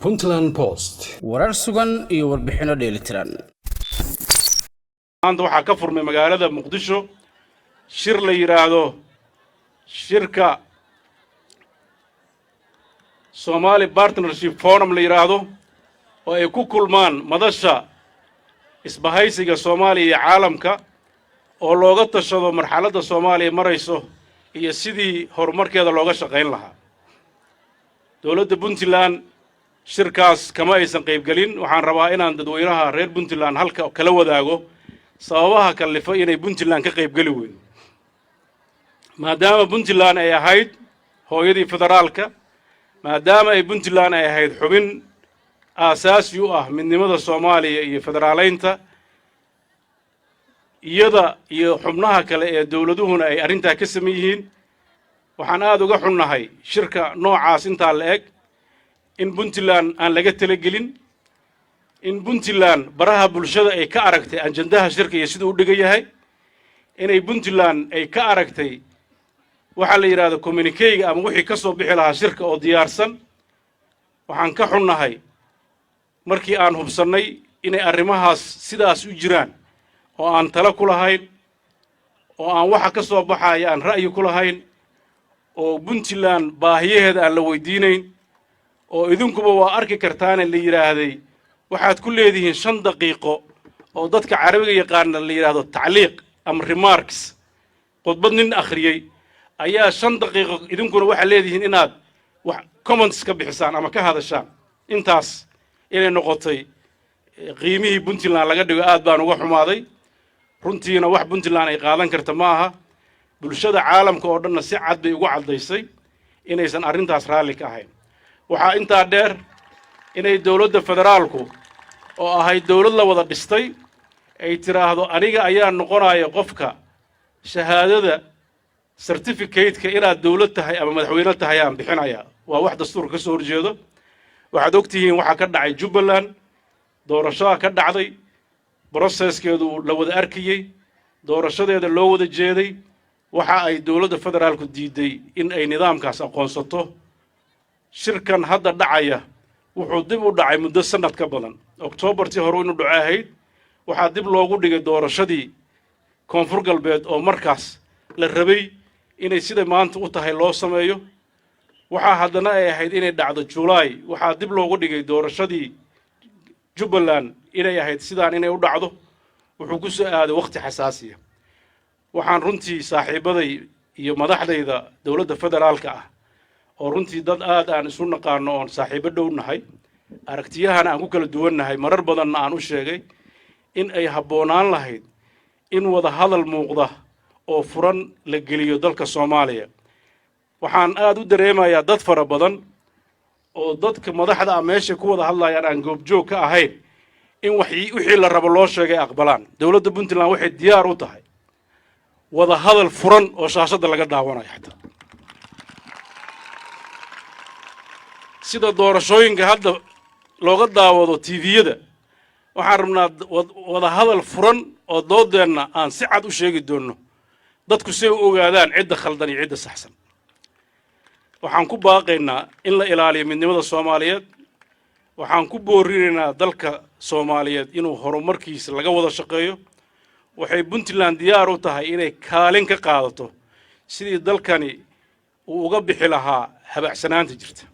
Puntland Post. Warar sugan iyo warbixinno dheelitiran. Maanta waxaa ka furmay magaalada Muqdisho shir la yidhaahdo shirka Somali Partnership Forum la yidhaahdo, oo ay ku kulmaan madasha isbahaysiga Soomaaliya iyo caalamka, oo looga tashado marxaladda Soomaaliya marayso iyo sidii horumarkeeda looga shaqayn lahaa. Dowladda Puntland shirkaas kama aysan qaybgelin. Waxaan rabaa inaan dadweynaha reer Puntland halka kala wadaago sababaha kallifa inay Puntland ka qaybgeli weydo. Maadaama Puntland ay ahayd hooyadii federaalka, maadaama ay Puntland ay ahayd xubin aasaasi u ah midnimada Soomaaliya iyo federaaleynta, iyada iyo xubnaha kale ee dowladuhuna ay arrintaa ka saman yihiin, waxaan aada uga xunnahay shirka noocaas intaa la eg in Puntland aan laga talagelin, in Puntland baraha bulshada ay ka aragtay ajandaha shirka iyo siduu u dhigan yahay, inay Puntland ay ka aragtay waxaa la yidhahdo communiqué-ga ama wixii ka soo bixi lahaa shirka oo diyaarsan. Waxaan ka xunnahay markii aan hubsannay inay arrimahaas sidaas u jiraan, oo aan talo ku lahayn, oo aan waxa ka soo baxaya aan ra'yi ku lahayn, oo Puntland baahiyaheeda aan la weydiinayn, oo idinkuba waa arki kartaane la yidhaahday waxaad ku leedihiin 5 daqiiqo, oo dadka Carabiga yaqaana la yidhaahdo tacliiq ama remarks. Khudbad nin akhriyey ayaa 5 daqiiqo, idinkuna waxaad leedihiin inaad wax comments ka bixisaan ama ka hadashaan. Intaas inay noqotay qiimihii Puntland laga dhigo, aad baan uga xumaaday. Runtiina wax Puntland ay qaadan karta ma aha. Bulshada caalamka oo dhanna si cad bay ugu caddaysay inaysan arrintaas raalli ka ahayn. Waxaa intaa dheer inay dowladda federaalku, oo ahayd dowlad la wada dhistay, ay tidhaahdo aniga ayaa noqonaya qofka shahaadada certificate-ka inaad dowlad tahay ama madaxweyne tahay aan bixinaya, waa wax dastuurka ka soo horjeedo. Waxaad og tihiin waxaa ka dhacay Jubbaland. Doorashoa ka dhacday, process-keedu la wada arkayey, doorashadeeda loo wada jeeday. Waxa ay dowladda federaalku diiday in ay nidaamkaas aqoonsato. Shirkan hadda dhacaya wuxuu dib u dhacay muddo sanad ka badan. Oktoobartii hore inuu dhaco ahayd, waxaa dib loogu dhigay doorashadii Koonfur Galbeed oo markaas la rabay inay sida maanta u tahay loo sameeyo. Waxaa haddana ay ahayd inay dhacdo Julaay. Waxaa dib loogu dhigay doorashadii Jubbaland inay ahayd sidaan inay u dhacdo. Wuxuu ku soo aaday wakhti xasaasiya. Waxaan runtii saaxiibaday iyo madaxdayda dowladda federaalka ah, oo runtii dad aad aan isu naqaano oon saaxiibo dhow nahay, aragtiyahana aan ku kala duwannahay, marar badanna aan u sheegay in ay habboonaan lahayd in wada hadal muuqda oo furan la geliyo dalka Soomaaliya. Waxaan aad u dareemayaa dad fara badan oo dadka madaxda ah meeshay ku wada hadlayaan aan goobjoog ka ahayn in wax wixii la rabo loo sheegay aqbalaan. Dowladda Puntland waxay diyaar u tahay wada hadal furan oo shaashadda laga daawanayo, xataa sida doorashooyinka hadda looga daawado TV-yada. Waxaan rabnaa wada hadal furan oo doodeenna aan si cad u sheegi doonno, dadku si ay u ogaadaan cidda khaldan iyo cidda saxsan. Waxaan ku baaqaynaa in la ilaaliyo midnimada Soomaaliyeed. Waxaan ku boorinaynaa dalka Soomaaliyeed inuu horumarkiisa laga wada shaqeeyo. Waxay Puntland diyaar u tahay inay kaalin ka qaadato sidii dalkani uu uga bixi lahaa habacsanaanta jirta.